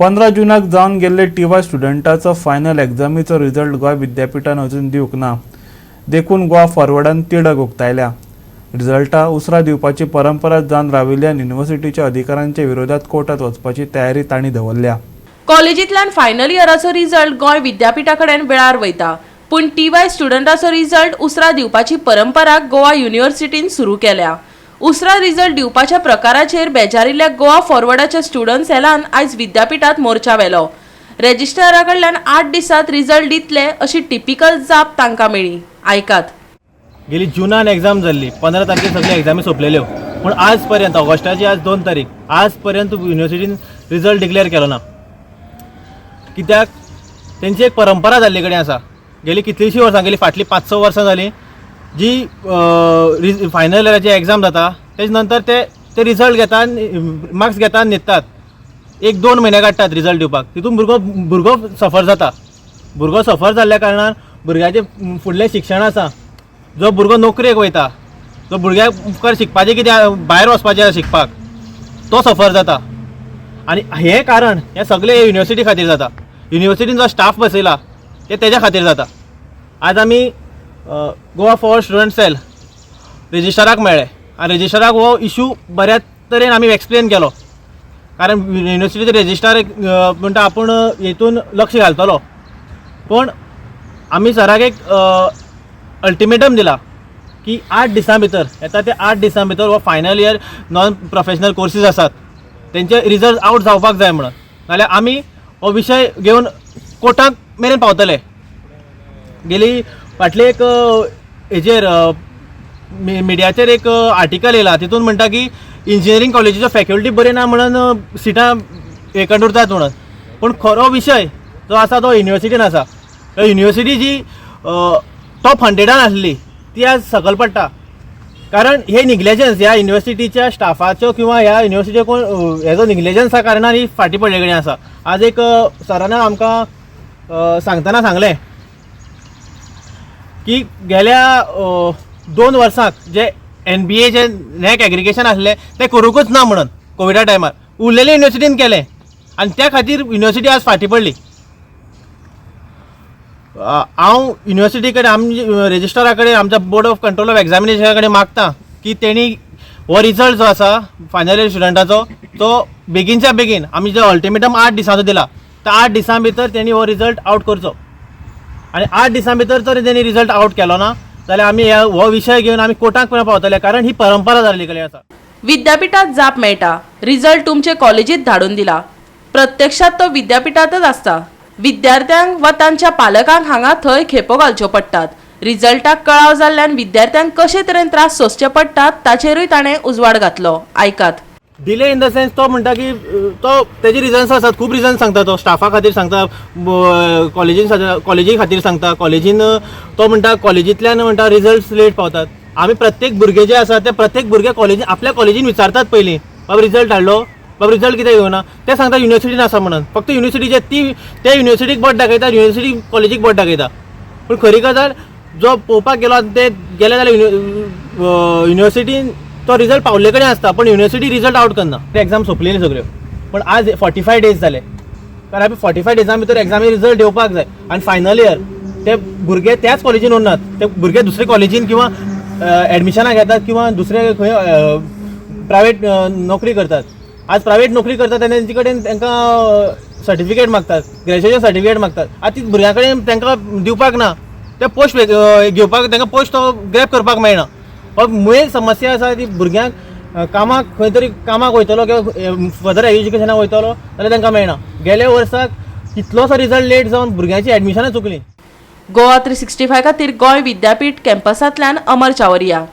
15 जुनाक जावन गेल्ले टीवाय स्टुडंटाचो final एग्जामीचो result Goa विद्यापिठान अजून दिवंक ना. देखून गोवा फॉरवर्डान तिडक उक्तायल्या. रिजल्टा उसरां दिवपाची परंपरा जावन राविल्ल्यान युनिव्हर्सिटीच्या अधिकाऱ्यांच्या विरोधात कोर्टात वचपाची तयारी तांणी दवरल्या. कॉलेजींतल्यान फायनल इयराचो रिजल्ट गोंय विद्यापिठा कडेन वेळार वयता, पूण टीवाय स्टुडंटाचो रिजल्ट उसरां दिवपाची परंपरा गोवा युनिव्हर्सिटीन सुरू केल्या. उसरां रिजल्ट दिवपाच्या प्रकाराचेर बेजारिल्ल्या गोवा फॉरवर्डाच्या स्टुडंट सेलान आयज विद्यापिठात मोर्चा व्हेलो. रेजिस्ट्रारा कडल्यान 8 दिसांत रिजल्ट दितले अशी टिपिकल जाप तांकां मेळ्ळी. आयकात. गेली जुनान एग्जाम जाल्ली, 15 तारखेर सगळ्यो एग्जामी सोंपलेल्यो, पूण आज पर्यंत, ऑगस्टाची आज 2 तारीख, आज पर्यंत युनिवर्सिटीन रिजल्ट डिक्लेअर केलो ना. कित्याक तेंची एक परंपरा जाल्ली कडेन आसा. गेली कितलींशीं वर्सां, गेली फाटलीं 5-6 वर्सां जालीं, जी फायनल इयराची एग्जाम जाता तेज नंतर ते ते रिजल्ट घेता, मार्क्स घेता आनी न्हिदतात. 1-2 म्हयने काडटात रिजल्ट दिवपाक. तितून भुरगो सफर जाता. भुरगो सफर जाल्ल्या कारणान भुरग्याचें फुडलें शिक्षण आसा, जो भुरगो नोकरेक वयता, जो भुरग्याक मुखार शिकपाचें कितें, भायर वचपाचें आसा शिकपाक, तो सफर जाता. आनी हें कारण हें सगळें युनिवर्सिटी खातीर जाता. युनिवर्सिटीन जो स्टाफ बसयला ते तेज्या खातीर जाता. आज आमी गोवा फॉरवर्ड स्टुडंट सेल रेजिस्ट्राराक मेळ्ळे आनी रेजिस्ट्राराक हो इशू बऱ्या तरेन आमी एक्सप्लेन केलो, कारण युनिवर्सिटीचे रेजिस्ट्रार म्हणटा आपूण हेतून लक्ष घालतलो. पूण आमी सराक एक अल्टिमेटम दिला की 8 दिसां भितर, येता ते 8 दिसां भितर हो final year non professional courses आसात तेंचे रिजल्ट आवट जावपाक जाय म्हणून, नाल्यार आमी हो विशय घेवन कोर्टाक मेरेन पावतले. गेली फाटले एक हेजेर मिडियाचेर एक आर्टिकल येयला, तितून म्हणटा की इंजिनियरींग कॉलेजीचो फॅकल्टी बरी ना म्हणून सिटां वेकंट उरतात म्हणून. पूण खरो विशय जो आसा तो युनिवर्सिटीन आसा. युनिवर्सिटी जी टॉप 100 आसली ती आज सकयल पडटा, कारण हे निग्लेजन्स ह्या युनिवर्सिटीच्या स्टाफाचो किंवा ह्या युनिवर्सिटीचो कोण हेजो निग्लेजन्सा कारणान ही फाटीं पडले कडेन आसा. आज एक सरान आमकां सांगतना सांगलें की गेल्या 2 वर्सांक जे एनबीए जे नॅक एग्रिगेशन आसलें तें करूंकच ना म्हणून कोविडा टायमार उरलेले युनिवर्सिटीन केलें आनी त्या खातीर युनिवर्सिटी आज फाटीं पडली. हांव युनिवर्सिटी कडेन, आमच्या रेजिस्ट्रारा कडेन, आमच्या बोर्ड ऑफ कंट्रोल ऑफ एग्जामिनेशना कडेन मागता की तेणी हो रिजल्ट जो आसा फायनल इयर स्टुडंटाचो तो बेगीनच्या बेगीन, आमी जो अल्टिमेटम 8 दिसांचो दिला त्या 8 दिसां भितर तेणी हो रिजल्ट आवट करचो. आनी 8 दिसां भितर जर तेणी रिजल्ट आवट केलो ना जाल्यार आमी हो विशय घेवन आमी कोर्टाक पर्यंत पावतले, कारण ही परंपरा जाल्ली कडेन आसा. विद्यापिठात जाप मेळटा, रिजल्ट तुमचे कॉलेजीत धाडून दिला. प्रत्यक्षात तो विद्यापिठातच आसता. विद्यार्थ्यांक वा तांच्या पालकांक हांगा थंय खेपो घालच्यो पडटात. रिजल्टाक कळाव जाल्ल्यान विद्यार्थ्यांक कशे तरेन त्रास सोंसचे पडटात ताचेरूय ताणें उजवाड घातलो. आयकात. डिले इन the sense तो म्हणटा की तो तेजे रिजन्स आसात, खूब रिजन्स सांगता तो. स्टाफा खातीर सांगता, कॉलेजीन, कॉलेजी खातीर सांगता. कॉलेजीन तो म्हणटा, कॉलेजींतल्यान म्हणटा रिजल्ट्स लेट पावतात. आमी प्रत्येक भुरगे जे आसा ते प्रत्येक भुरगे कॉलेजीन, आपल्या कॉलेजीन विचारतात पयलीं, बाबा रिजल्ट हाडलो, बाबा रिजल्ट कित्याक येवना? ते सांगता युनिवर्सिटीन आसा म्हणून. फक्त युनिवर्सिटीचे ती ते युनिवर्सिटीक बोट दाखयता, युनिवर्सिटी कॉलेजीक बोट दाखयता. पूण खरी गजाल जो पळोवपाक गेलो आनी ते गेले जाल्यार युनिवर्सिटीन तो रिजल्ट पावल्ले कडेन आसता, पण युनिवर्सिटी रिजल्ट आवट करना. एग्जाम सोंपलेली सगळ्यो, पण आज 45 डेज जाले, कारण आमी 45 डेजां भितर एग्जामी रिजल्ट येवपाक जाय. आनी फायनल इयर ते भुरगे त्याच कॉलेजीन उरनात, ते भुरगे दुसरे कॉलेजीन किंवा एडमिशनां घेतात किंवा दुसरे खंय प्रायवेट नोकरी करतात. आज प्रायवेट नोकरी करतात तेन्ना तेंचे कडेन तांकां सर्टिफिकेट मागतात, ग्रॅज्युएशन सर्टिफिकेट मागतात. आतां ती भुरग्यां कडेन तांकां दिवपाक ना, ते पोस्ट घेवपाक तांकां पोस्ट तो ग्रॅब करपाक मेळना. हो मेन समस्या आसा ती भुरग्यांक कामाक, खंय तरी कामाक वयतलो किंवा फर्दर एज्युकेशनाक वयतलो जाल्यार तांकां मेळना. गेल्या वर्साक कितलोसो रिजल्ट लेट जावन भुरग्यांची एडमिशनां चुकलीं. गोवा 365 खातीर गोंय विद्यापीठ कॅम्पसांतल्यान अमर चावरिया.